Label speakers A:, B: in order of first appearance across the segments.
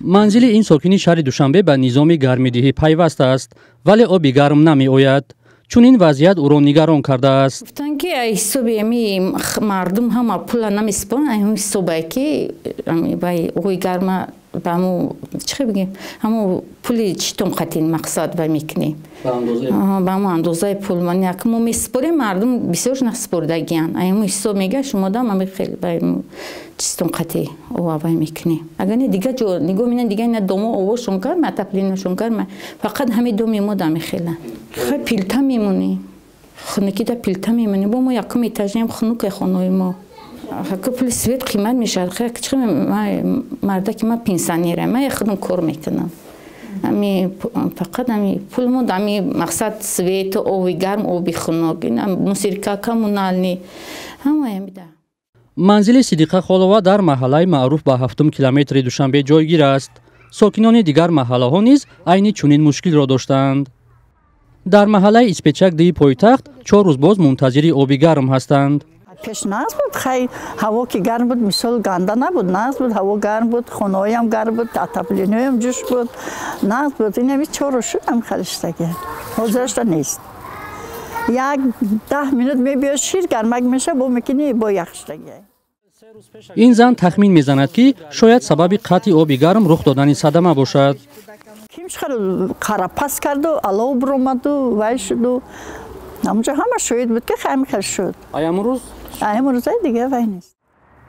A: Манзили ин сокини шаҳри Душанбе ба низоми гармидиҳӣ пайваст аст, вале оби гарм намеояд. Чунин вазъият ӯро нигарон кардааст.
B: Гуфтанд, ки ҳисоби ами мардум ҳама пула намеспоранд, ҳамин ҳисобае, ки ои гарма ба ҳаму чӣ бигем, ҳаму пули читон қатин мақсад вай мекунем, ба ҳаму андозаи пул як мо месупорем. Мардум бисёр наспордагиянд, ҳаму ҳисоб мега, шумодам ами хел чистон қатӣ ова вай мекунем. Агар не, дига ҷо нигоҳ мена, дига ина домо овошон гарма, отопление шон гарма, фақат ҳами доми мо дами хела. Хай, пилта мемонем, хунукида пилта мемонем. Бо мо якум этаж ем, хунуке хонаи мо. Ҳака пули свет қимат мешавад. Хай, мардаки ман пенсионерам, ман худам кор мекунам. Ами фақат ами пул мо ами мақсад свету оби гарм, оби хунук, мусорка, коммунальный, ҳамаи амида.
A: Манзили Сидиқа Холова дар маҳаллаи маъруф ба ҳафтум километри Душанбе ҷойгир аст. Сокинони дигар маҳаллаҳо низ айни чунин мушкилро доштанд. Дар маҳаллаи Испечак дии пойтахт 4 рӯз боз мунтазири оби гарм ҳастанд.
C: Пеш нағз буд. Хай, ҳаво ки гарм буд, мисол, ганда набуд, нағз буд. Ҳаво гарм буд, хонаҳоям гарм буд, отопление ям ҷӯш буд, нағз буд. Инами 4 рӯз шуд, ам халиштаги ҳозирашта нест. Як 10 минут мебиёд, шир гармак меша, бо мекунӣ, бо яхштаги.
A: Ин зан тахмин мезанад, ки шояд сабаби қатъи оби гарм рух додани садама бошад.
C: Ким қарапас карду, алов биромаду, вай шуду. Ҳамунҷо ҳама шоҳид буд, ки ҳамин хел шуд.
A: Аямрӯз?
C: Аямрӯзаи дига вай нест.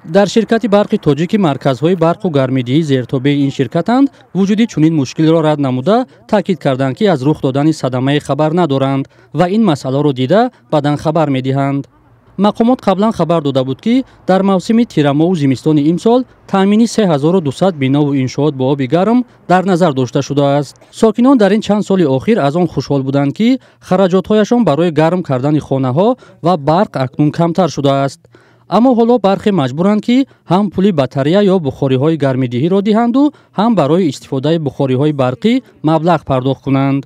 A: Дар ширкати барқи тоҷик, ки марказҳои барқу гармидиҳӣ зертобеи ин ширкатанд, вуҷуди чунин мушкилро рад намуда, таъкид карданд, ки аз рух додани садамае хабар надоранд ва ин масъаларо дида баъдан хабар медиҳанд. Мақомот қаблан хабар дода буд, ки дар мавсими тирамоҳу зимистони имсол таъмини 3200 бинову иншоот бо оби гарм дар назар дошта шудааст. Сокинон дар ин чанд соли охир аз он хушҳол буданд, ки хараҷотҳояшон барои гарм кардани хонаҳо ва барқ акнун камтар шудааст. Аммо ҳоло бархе маҷбуранд, ки ҳам пули батарея ё бухориҳои гармидиҳиро диҳанду, ҳам барои истифодаи бухориҳои барқӣ маблағ пардохт кунанд.